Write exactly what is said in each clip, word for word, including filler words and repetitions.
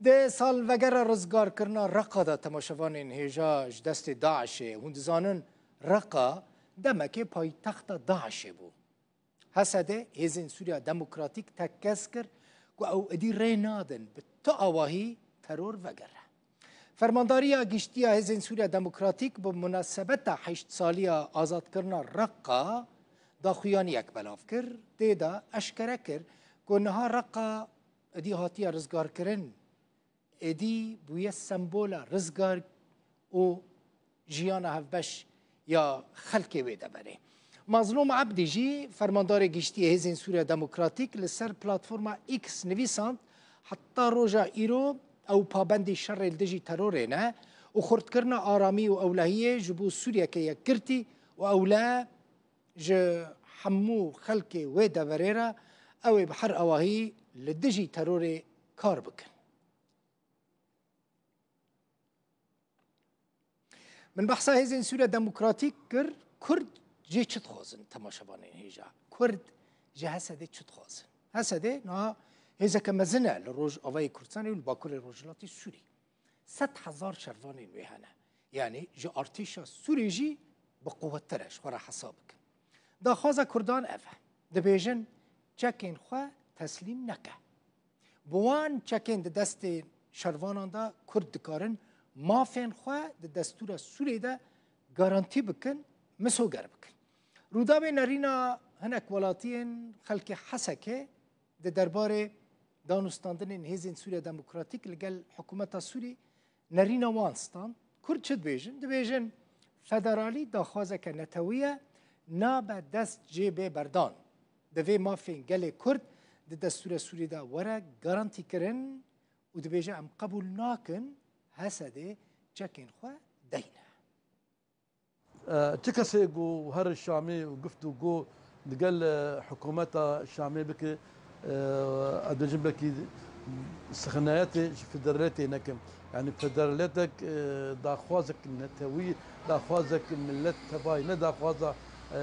Di salvegera rizgarkirina Reqa de temaşevanên hêja ji destê DAIŞê, hûn dizanin Reqa demekê paytexta DAIŞê bû. H S D hêzên Sûriya Demokratîk tekkez kir ku ew êdî rê nadin bi tu awahî teror vegere. Fermandariya Giştî ya Hêzên Sûriya Demokratîk bi munasebeta heşt saliya azadkirina Reqa daxuyaniyek belav kir. Tê de eşkere kir ku niha Reqa êdî hatiye rizgarkirin, êdî bûye sembola rizgar û jiyana hevbeş ya xelkê wê deverê. Mazlûm Ebdî jî, fermandarê giştî yê Hêzên Sûriya Demokratîk, li ser platforma X nivîsand, heta roja îro ew pabendî şerê li dijî terorê ne û xurtkirina aramî û ewlehiyê ji bo Sûriyeke yekgirtî û ewle ji hemû xelkê wê deverê re ew ê bi her awahî li dijî terorê kar bikin. Min behsa Hêzên Sûriya Demokratîk kir, Kurd jê çi dixwazin, temaşevanên hêja? Kurd ji H S D çi dixwazin? H S D niha hêzeke mezin e li Rojavayê Kurdistanê û li Bakurê Rojhilatê Sûrî. Sed hezar şervanên wê hene. Yanî ji artêşa Sûrê jî bi quwettir e, ji xwe re hesab bikin. Daxwaza Kurdan ev e. Dibêjin, çekên xwe teslîm neke. Bi wan çekên di destê şervanan de Kurd dikarin mafên xwe di destûra Sûrê de garantî bikin, misoger bikin. Rûdawê nerîna hinek welatiyên xelkê Hesekê di derbarê danûstandinên Hêzên Sûriya Demokratîk li gel hikûmeta Sûrî nerîna wan stand. Kurd çi dibêjin? Dibêjin, federalî daxwazeke netewî ye, nabe dest cê bê berdan. Divê mafên gelê Kurd di destûra Sûrî de were garantîkirin û dibêje, em qebûl nakin H S D çekên xwe deyne. E, çi kesê ku here Şamê û giftûgo digel, e, hikûmeta Şamê bike, e, ez dibêjim belkî sixnayetê ji federaliyetê neke. Yanî federaliyetek, e, daxwazek netewî, daxwazek milet tevayî, ne daxwaza, e,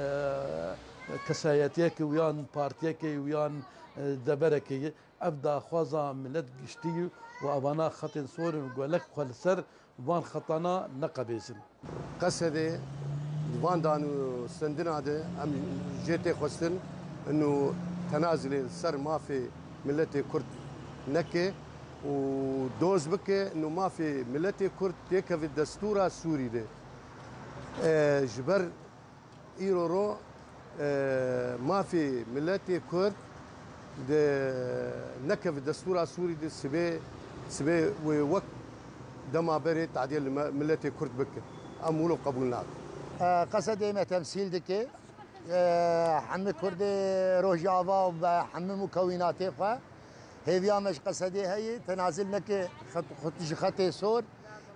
kesayetiyekê û yan partiyekê û yan, e, deverekê ye. Ev daxwaza milet giştî ye û evana xetên sor in û gelek xwe li ser van xetana neqebêzin. Qesedê di van danûstendina de em jê tê xwestin û tenazilê li ser mafê miletê Kurd neke û doz bike û mafê miletê Kurd têkeve destûra Sûrî de. E, ji ber Îro ro, e, mafê miletê Kurd di nekeve destûra Sûrî de sibê, sibê wê wek dema berê tadiye li me, miletê Kurd bikin. Em wilo qebûl nakin. E, Qesedê me temsîl dike. E, hemî Kurdê Rojava û be hemî mukewînatê xwe. Hêviya me ji Qesedê heye, tenazil neke xet, xet, ji xetê sor.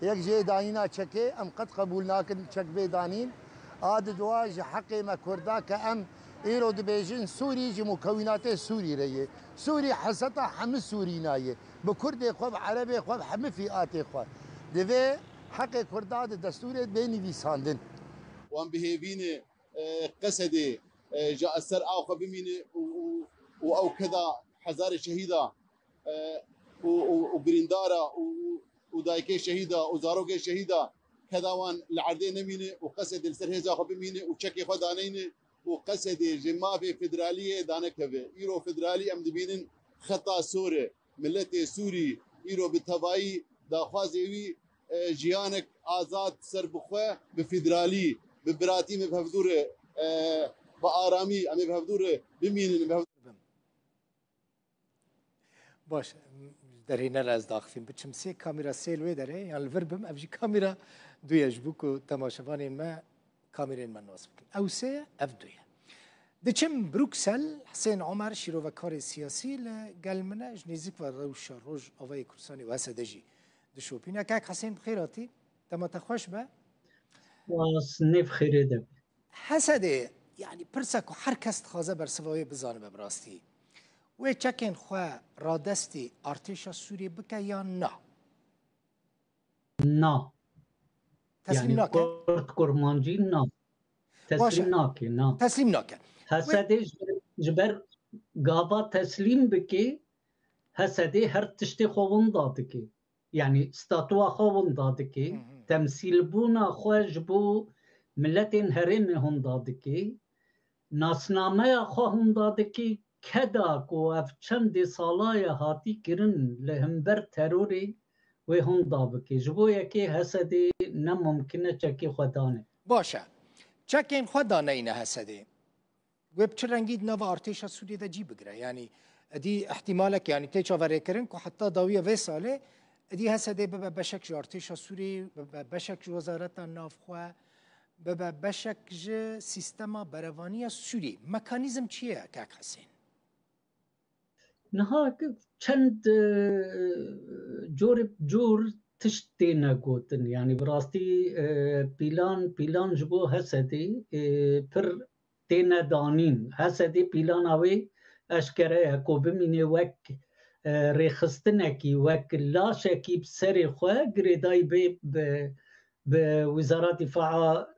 Yek jê danîna çekê, em qet qebûl nakin çek bê danîn. A di dua ji heqê me Kurda ke em îro dibêjin Sûrî ji mukewînatê Sûrî re ye. Sûrî heseta hemî Sûrîna ye. Bi Kurdê xwe, bi Erebê xwe, bi hemî fîatê xwe. Divê heqê Kurda di destûrê bê nivîsandin. Wan bi hêvî ne, e, Qesedê, e, ji ser a xwe bimîne û, û, û ew keda hezarê şehîda, e, û, û, û birîndara û, û, û dayikê şehîda û zarokê şehîda keda wan li erdê nemîne û Qesedê li ser hêza xwe bimîne û çekê xwe daneyne û Qesedê ji mafê federaliyê danekeve. Îro federalî em dibînin xeta sor e. Miletê Sûrî îro bi tevayî daxwazê wî e, jiyanek azad, serbixwe, bi federalî, bi biratî me bi hevdû re, e, bi aramî em ê bi hevdû re bimînin, bi hevdû re bim. Baş, derhêne re ez daxifîm. Biçim sê kamîra sê li wê derê, yan li vir bim, ev jî kamîra du ye ji bo ku temaşevanên me kamîrên me nas bikin. Ew sê ye, ev du ye. Diçim Bruksel, Hisên Omer, şîrovekarê siyasî li gel min e, ji nêzîk ve rewşa Rojavayê Kurdistanê û H S D jî dişopîne. Kek Hisên, bi xêr hatî, dema te xweş be. Spas, nê bi xêrê de be. H S D, yanî pirsa ku her kes dixwaze bersiva wê bizanibe bi rastî. Wê çekên xwe radestî artêşa Sûriyê bike yan na? Na. Teslîm nake. Kurd kurmancî na. Teslîm nake, na. Teslîm nake. Hesede ji ber gava teslîm bike, H S D her tiştê xwe winda dike. Yanî statûa xwe winda dike. Hı hı. Temsîlbûna xwe ji bo miletên herêmê winda dike. Nasnameya xwe winda dike. Keda ku ev çendê sala ye hatî kirin li hember terorê wê winda bike. Ji bo yekê H S D ne mumkin e çekê xwe dane. Baş e. Çekên xwe daneyne H S D. Wê bi çi rengî di nava artêşa Sûriyê de cî bigire? Yanî, edî ihtimalek, yanî tê çaverêkirin ku heta dawiya vê salê edî H S D bibe beşek ji artêşa Sûriyê, bibe beşek ji wezareta navxwe, bibe beşek ji sîstema berevaniya Sûriyê. Mekanîzm çi ye, kak Hesên? Niha çend, e, cor bi cor tişt têne gotin. Yanî bi rastî, e, pîlan, pîlan ji bo H S D, e, pir têne danîn. H S D pîlana wê eşkere ye ku bimîne wek, e, rêxistinekî, wek laşekî bi serê xwe girêdayî bê bi, bi Wizara Dîfaa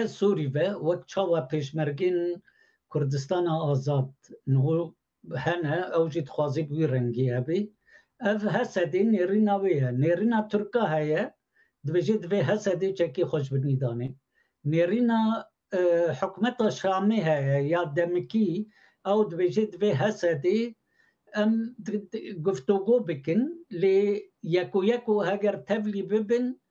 Sûrî ve, wek çawa pêşmergên Kurdistana Azad niho hene, ew jî dixwaze bi wî rengî hebe. Ev H S D nêrîna wê ye. Nêrîna Tirka heye, dibêje divê H S D çekê xwe ji binî danê. Nêrîna, e, hikûmeta Şamê heye ya demikî, ew dibêje divê H S D em di-, di-, guftûgo bikin, lê yeko yeko heger tevlî bibin,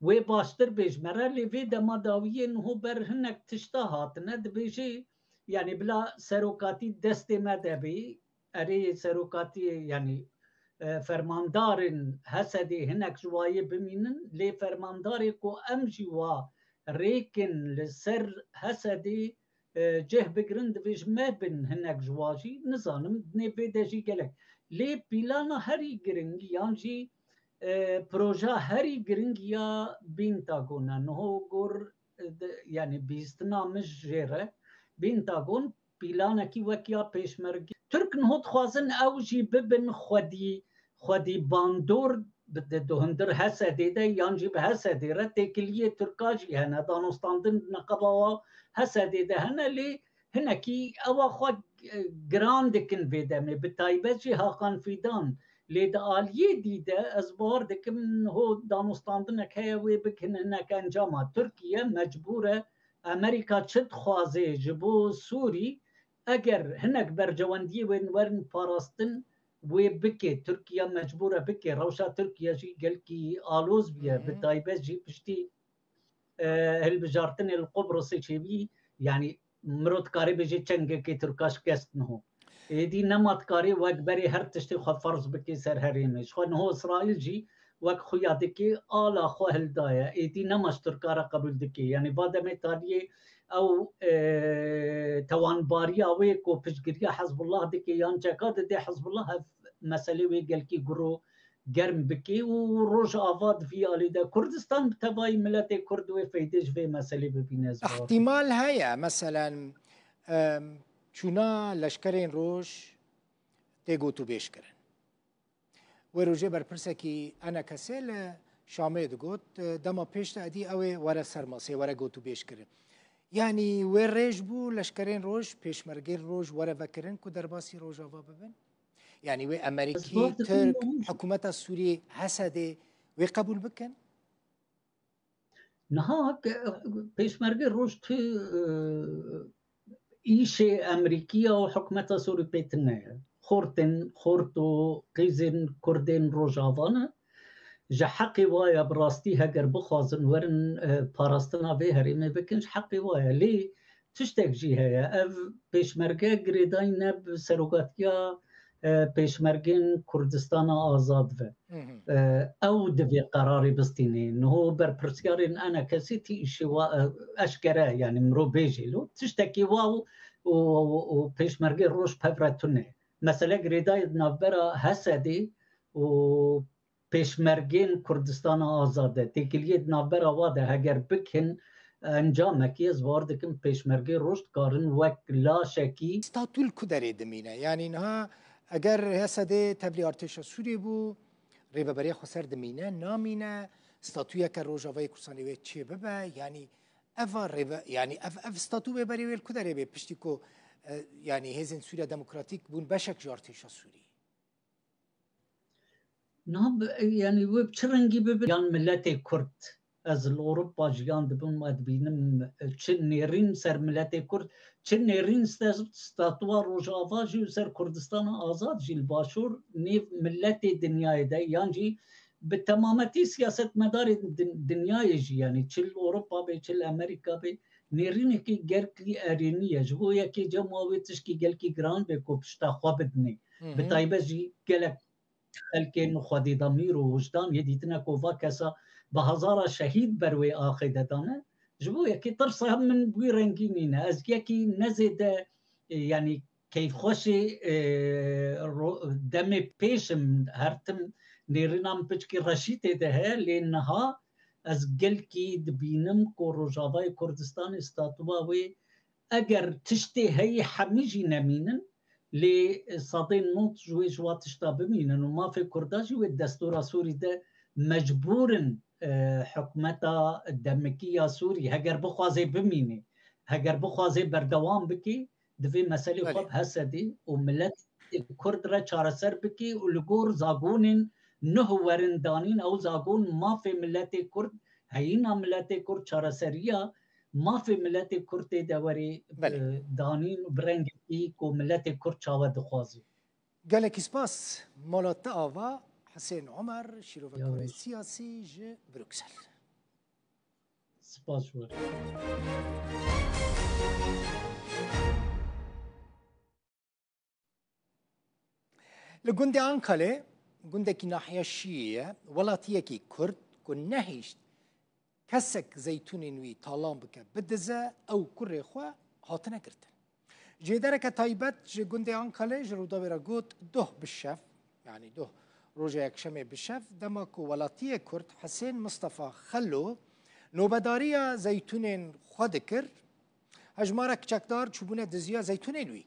wê baştir bê ji me re, lê vê dema dawiyê niho ber hinek tişta hatine, dibêjê, yanî bila serokatî destê me de bê, erê serokatiyê, yanî, e, fermandarên H S D'ê hinek ji wayê bimînin, lê fermandarê ku em jî wa rêkin li ser H S D'ê, e, cih bigirin, divê ji me bin hinek ji wa jî, nizanim, dinê vê de jî gelek. Lê pîlana herî giring yan jî, e, proja herî giring ya Pentagon e. Niho gor, e, de, yanî bîstina min jê re, Pentagon pîlanekî wek ya pêşmerge. Tirk niho dixwazin ew jî bibin xwedî, xwedî bandor bi-, di, di hundir H S D'ê de yan jî bi H S D'ê re têkiliyê Tirka jî hene. Danûstandin neqeba wa H S D'ê de hene, lê hinekî ewa xwe, e, giran dikin vê demê. Bi taybet jî Hakan Fîdan. Lê di aliyê dî de ez bawer dikim niho danûstandinek heye wê bikin hinek encama. Tirkiye mecbûr e. Amerîka çi dixwaze ji bo Sûrî, eger hinek berjewendiyê wê werin parastin, wê bike. Tirkiye mecbûr e bike. Rewşa Tirkiye jî gelkî aloz bûye, Hı hı. bi taybet jî piştî, e, hilbijartinê li Qubrisê çêbî, yanî mirov dikarê bêje çengekê Tirka şikest niho. Êdî nema dikarê wek berê her tiştê xwe ferz bike ser herêmê. Ji xwe niho Îsraîl jî wek xuya dike, ala xwe hildaye. Êdî nema ji Tirka re qebûl dike. Yanî va demê taliyê ew, e, tewanbariya wê ku piştgiriya Hezbullah dike yan çeka dide Hezbullah, ev meselê wê gelkî guro germ bike û Rojava di vî alî de Kurdistan bi tevayî miletê Kurd wê feydê ji vê meselê bibîne, ez bawer dikim. Îhtimal heye, meselen, em, çûna leşkerên roj tê gotûbêj kirin. Wê rojê berpirsekî E N K S'ê li Şamê digot, e, dema pêş de edî ew ê were ser masê, were gotûbêj kirin. Yanî wê rêj bû leşkerên roj, pêşmergên roj were vekirin ku derbasî Rojava bibin? Yanî wê Ez Amerîkî, bawer dikim Tirk, hikûmeta Sûriyê, H S D'ê wê qebûl bikin? Niha ke-, pêşmerge roj tu, e, îşê Amerîkiya û hikûmeta Sûrî pê tune ye. Xortên, xort û qîzên Kurdên Rojava ne. Ji heqê wa ye, bi rastî heger bixwazin werin, e, parastina vê herêmê bikin, ji heqê wa ye. Lê tiştek jî heye. Ev pêşmerge girêdayî ne bi serokatiya, e, pêşmergên Kurdistana Azad ve. Hı hı. E, ew divê qerarê bistînê. Niho berpirsyarên E N K S'ê tî îşê wa, e, eşkere, yanî mirov bêjê lo. Tiştekî wa û, û, û, û pêşmergê roj pev re tune. Mesele girêdayî di navbera H S D û pêşmergên Kurdistana Azad e. Têkiliyê di navbera wa de heger bikin encamekî, ez bawer dikim pêşmergê roj dikarin wek laşekî. Statû li ku derê dimîne? Yanî niha eger H S D tevlî artêşa Sûriyê bû, rêveberiya xweser dimîne, namîne, statûyeke Rojavayê Kurdistanê wê çê bibe? Yanî eva rêve-, yanî ev, ev statû wê berê wê li ku derê bê piştî ku, e, yanî hêzên Sûriya Demokratîk bûn beşek ji artêşa Sûriyê? Niha bi-, yani wê bi çi rengî bibe? Yan miletê Kurd, ez li Ewropa jiyan dibim, ez dibînim, e, çi nêrîn ser miletê Kurd, çi nêrîn ser statuwa Rojava jî û ser Kurdistana Azad jî li Başûr nêv miletê dinyayê de, yan jî bi temametî siyasetmedarên din-, dinyayê jî, yani çi li Ewropa be, çi li Amerîka be, nêrînekî gelkî erênî ye. Ji bo yekê cem wa wê tişkî gelkî giran be ku pişta xwe bidinê. Hı hı. Bi taybet jî gelek xelkên xwedîdemîr û wijdan yê dîtine ku va kesa bi hezara şehîd ber wê axê de dane. Ji bo yekê tirsa min bi wî rengî nîne. Ez yekî ne zêde, e, yanî keyfxweşê, e, ro-, demê pêş im, her tim nêrîna min piçkî reşî tê de heye, lê niha ez gelkî dibînim ku Rojavayê Kurdistanê statuwa wê eger tiştê heyî hemî jî nemînin, lê sedê nod ji wê ji wa tişta bimînin û mafê Kurda jî wê destûra Sûrî de mecbûr in, e, hikûmeta demikî ya Sûrî heger bixwaze bimîne, heger bixwaze berdewam bike, divê meselê xwe Belê. bi Hesedê û miletê Kurd re çareser bike û li gor zagonên nuh werin danîn, ew zagon mafê miletê Kurd, heyîna miletê Kurd, çareseriya mafê miletê Kurd tê de werê, Belê. e, danîn û bi rengekî ku miletê Kurd çawa dixwaze. Gelekî spas. Mala te ava, Husên Omer, şîrovekarê Yavaş. siyasî ji Bruksel. Spas ji we. Li gundê Ankalê, gundekî nahiya Şiyê ye, welatiyekî Kurd ku nehişt kesek zeytûnên wî talan bike, bidize, ew kurê xwe hatine girtin. Jêdereke taybet ji gundê Ankalê ji Rûdawê re got, doh bi şev, yanî doh roja yekşemê bi şev, dema ku welatiyê Kurd Hesên Mistefa Xelo nobedariya zeytûnên xwe dikir, hejmarek çekdar çûbûne diziya zeytûnên wî.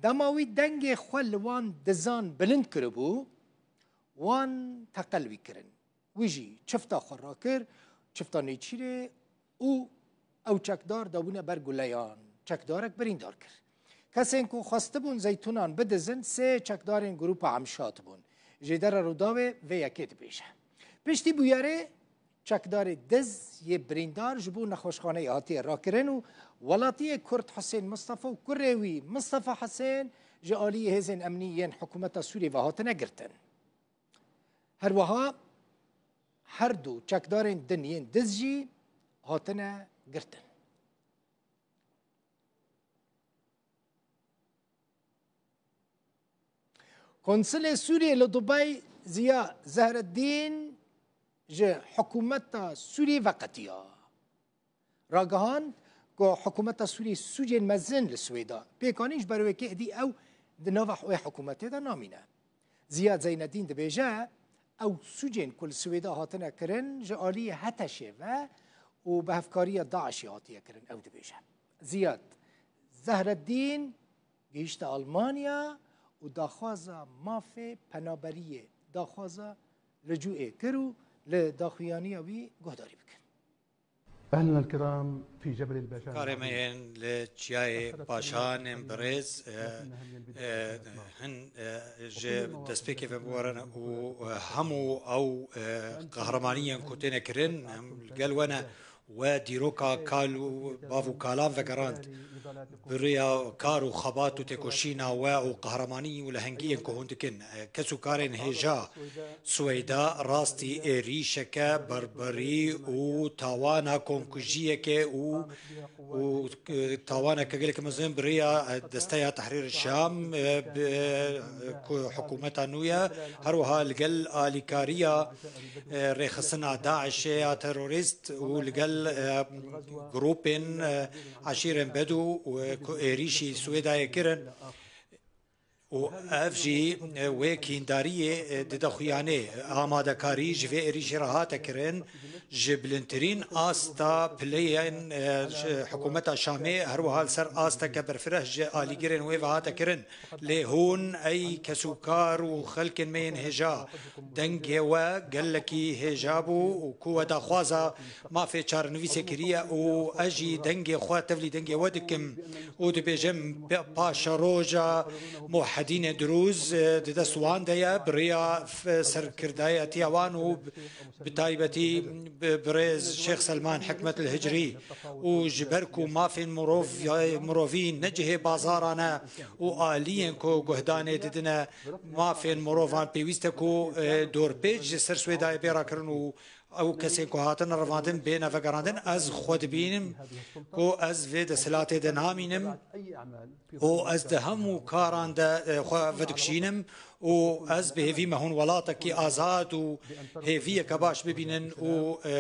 Dema wî dengê xwe li wan dizan bilind kiribû, wan teqel wî kirin. Wî jî çifta xwe rakir, çifta nêçîrê û ew çekdar dabûne ber guleyan. Çekdarek birîndar kir. Kesên ku xwestibûn zeytûnan bidizin, sê çekdarên Grûpa Emşat bûn. Jêdera Rûdawê vê yekê dibêje. Piştî bûyerê çekdarê diz yê birîndar ji bo nexweşxaneyê hatiye rakirin û welatiyê Kurd Husên Mistefa û kurê wî Mistefa Husên ji aliyê hêzên emnî yên hikûmeta Sûriyê ve hatine girtin. Her wiha her du çekdarên din yên diz jî hatine girtin. Konsulê Sûriyê li Dubey Ziya Zehreddîn ji hikûmeta Sûriyê veqetiya. Ragihand ku hikûmeta Sûriyê sûcên mezin li Swêda pêk anîn, ji ber wê kê êdî ew di nava wê hikûmetê de namîne. Ziyad Zeynedîn dibêje, ew sûcên ku li Swêda hatine kirin ji aliyê HTŞ'ê ve û bi hevkariya DAIŞ'ê hatiye kirin, ew dibêje. Ziyad Zehreddîn gihîşte Almanya û daxwaza mafê penaberiyê, daxwaza licûê kir û li daxuyaniya wî guhdarî bikin. أهلنا الكرام في جبل الباشان Karê me العظيم. yên li çiyayê Paşanên birêz, e, e, hin, e, ji destpêkê ve biwerin û, e, hemû ew, e, qehremaniyên ku têne kirin, em li gel we ne. We dîroka kal û bav û kalan vegerand. Bi rêya kar û xebat û têkoşîna we û qehremanî û lehengiyên ku hûn dikin, kes û karên hêja Swêda rastî êrîşeke berberî û tawana komkujiyeke û, û, e, tawaneke gelek mezin bi rêya, e, Desteya Tehrîr Şam, e, bi, e, ku hikûmeta nû ye, her wiha li gel alîkariya, e, rêxistina DAIŞ'ê ya terorîst û li gel, e, grûpên, e, eşîrên Bedû û, e, ku êrîşî Swêdayê kirin. Û ev jî, e, wê kîndariyê, e, dide xuyanê. Amadekarî ji vê êrîşê re hate kirin, ji bilindtirîn asta pileyên, e, ji hikûmeta Şamê, her wiha li ser asteke berfireh ji alîgirên wê ve hate kirin. Lê hûn, ey kes û kar û xelkên me yên hêja, dengê we gelekî hêja bû û ku we daxwaza mafê çarenivîsê kiriye û ez jî dengê xwe tevlî dengê we dikim û dibêjim, pe-, paşeroja muhed-, Dînê Dirûz, e, di dest wan de ye, bi rêya f-, serkirdayetiya wan û bi, bi taybetî bi, bi rêz Şêx Selman Hikmet el Hicrî û ji ber ku mafên mirov, mirovî ne cihê bazaran e û aliyên ku guhdanê didine mafên mirovan pêwîst e ku, e, dorpêç ji ser Swêdayê bê rakirin û ew kesên ku hatine revandin bêne vegerandin. Ez xwe dibînim ku ez vê desthilatê de namînim û ez di hemû karan de, e, xwe vedikişînim û ez bi hêvî me hûn welatekî azad û hêviyeke baş bibînin û, e,